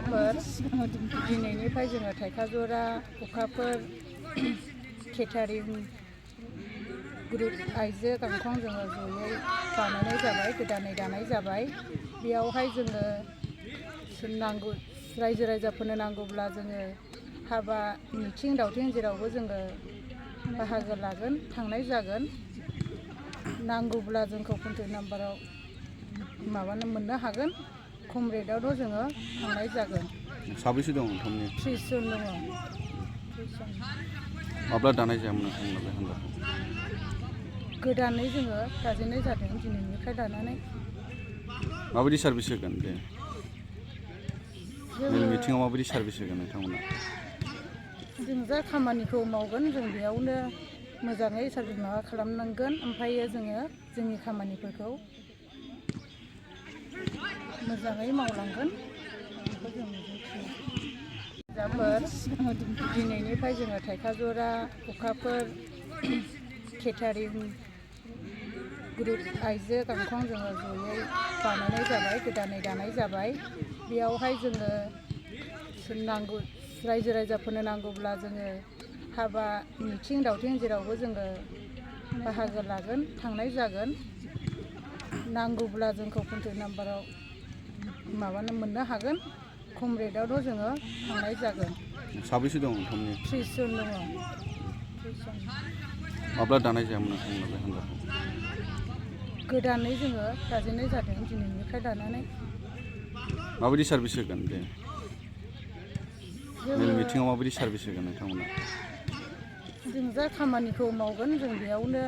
जाफोर दिनैनिफ्राय जोङो थाइखाजरा अखाफोर केटारिं ग्रुप आइजो गांखं जोङो जयै बानायनाय जाबाय, गोदानै दानाय जाबाय। बेयावहाय जोङो नांगौ रायजो राजाफोरनो नांगौब्ला जोङो हाबा मिथिं दावथिं जेरावबो जोङो बाहागो लागोन, थांनाय जागोन। नांगौब्ला जोंखौ कन्टेक्ट नाम्बाराव मोननो हागोन। खम रेटआवनो जोङो थांनाय जागोन। साबैसे दं नोंथांनि? 30 जन दङ। 30 जन। माब्ला दानाय जायामोन नोंथांमोना बे हान्जाखौ? गोदानै जोङो दाजेननाय जादों दिनैनिफ्राय दानानै। माबायदि सार्भिस होगोन बे मेल मिटिङाव माबायदि सार्भिस होगोन नोंथांमोना? जों जा खामानिखौ मावगोन जों बेयावनो मोजाङै सार्भिस खालामनांगोन। ओमफ्रायो जोङो जोंनि खामानिफोरखौ मोजाङै मावलांगोन। बेखौ जों मिजिंथियो। जाफोर दिनैनिफ्राय जोङो थाइखाजरा अखाफोर केटारिं ग्रुप आइजो गांखं जोङो जयै बानायनाय जाबाय, गोदानै दानाय जाबाय। बेयावहाय जोङो नांगौ रायजो राजाफोरनो नांगौब्ला जोङो हाबा मिथिं दावथिं जेरावबो जोङो बाहागो लागोन, थांनाय जागोन। नांगौब्ला जोंखौ कन्टेक्ट नाम्बाराव मोननो हागोन। खम रेटआवनो जोङो थांनाय जागोन। साबैसे दं नोंथांनि? 30 जन दङ। 30 जन। माब्ला दानाय जायामोन नोंथांमोना बे हान्जाखौ? गोदानै जोङो दाजेननाय जादों दिनैनिफ्राय दानानै। माबायदि सार्भिस होगोन बे मेल मिटिङाव माबायदि सार्भिस होगोन नोंथांमोना? जों जा खामानिखौ मावगोन जों बेयावनो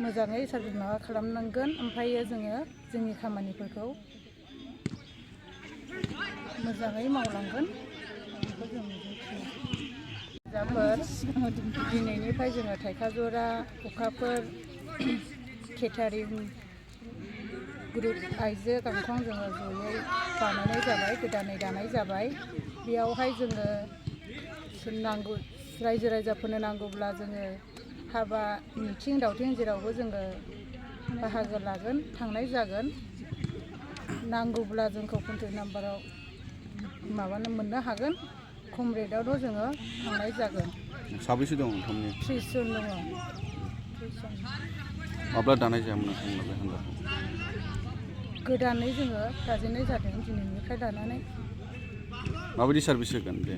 मोजाङै सार्भिस खालामनांगोन। ओमफ्रायो जोङो जोंनि खामानिफोरखौ मोजाङै मावलांगोन। बेखौ जों मिजिंथियो। जाफोर दिनैनिफ्राय जोङो थाइखाजरा अखाफोर केटारिं ग्रुप आइजो गांखं जोङो जयै बानायनाय जाबाय, गोदानै दानाय जाबाय। बेयावहाय जोङो नांगौ रायजो राजाफोरनो नांगौब्ला जोङो हाबा मिथिं दावथिं जेरावबो जोङो बाहागो लागोन, थांनाय जागोन। नांगौब्ला जोंखौ कन्टेक्ट नाम्बाराव मोननो हागोन। खम रेटआवनो जोङो थांनाय जागोन। साबैसे दं नोंथांनि? 30 जन दङ। 30 जन। माब्ला दानाय जायामोन नोंथांमोना बे हान्जाखौ? गोदानै जोङो दाजेननाय जादों दिनैनिफ्राय दानानै। माबायदि सार्भिस होगोन बे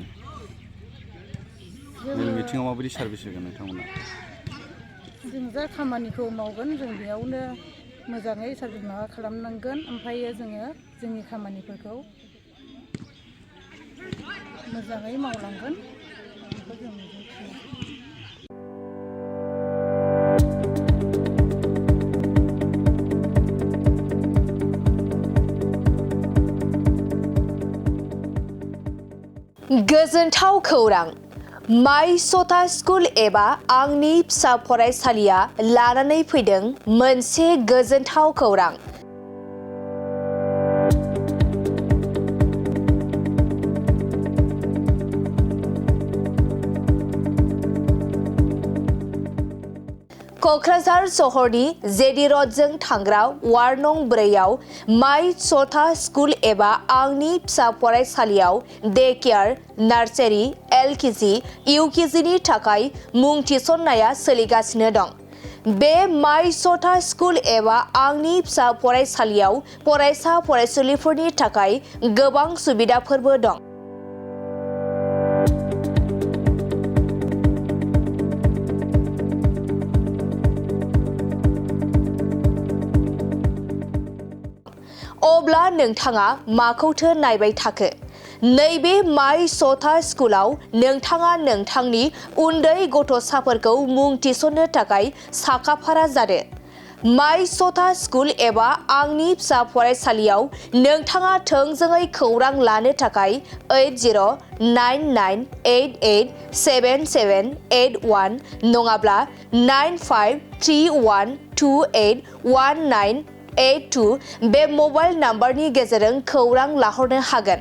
मेल मिटिङाव माबायदि सार्भिस होगोन नोंथांमोना? जों जा खामानिखौ मावगोन जों बेयावनो मोजाङै सार्भिस खालामनांगोन। ओमफ्रायो जोङो जोंनि खामानिफोरखौ मोजाङै मावलांगोन। बेखौ जों मिजिंथियो। गोजोनथाव खौरां! माइ सता स्कुल एबा आंनि फिसा फरायसालिया लानानै फैदों मोनसे गोजोनथाव खौरां। क'क्राझार सहरनि जेडि र'डजों थांग्रा वार्ड नं 4 आव माइ सता स्कुल एबा आंनि फिसा फरायसालियाव day care, nursery, LKG, UKG नि थाखाय मुं थिसननाया सोलिगासिनो दं। बे माइ सता स्कुल एबा आंनि फिसा फरायसालियाव फरायसा फरायसुलिफोरनि थाखाय गोबां सुबिदाफोरबो दं। अब्ला नोंथाङा माखौथो नायबाय थाखो? नैबे माइ सता स्कुलाव नोंथाङा नोंथांनि उन्दै गथ'साफोरखौ मुं थिसननो थाखाय साखाफारा जादो। माइ सता स्कुल एबा आंनि फिसा फरायसालियाव नोंथाङा थोंजोङै खौरां लानो थाखाय 8099887781 नङाब्ला 9531281982 बे मबाइल नाम्बारनि गेजेरजों खौरां लाहरनो हागोन।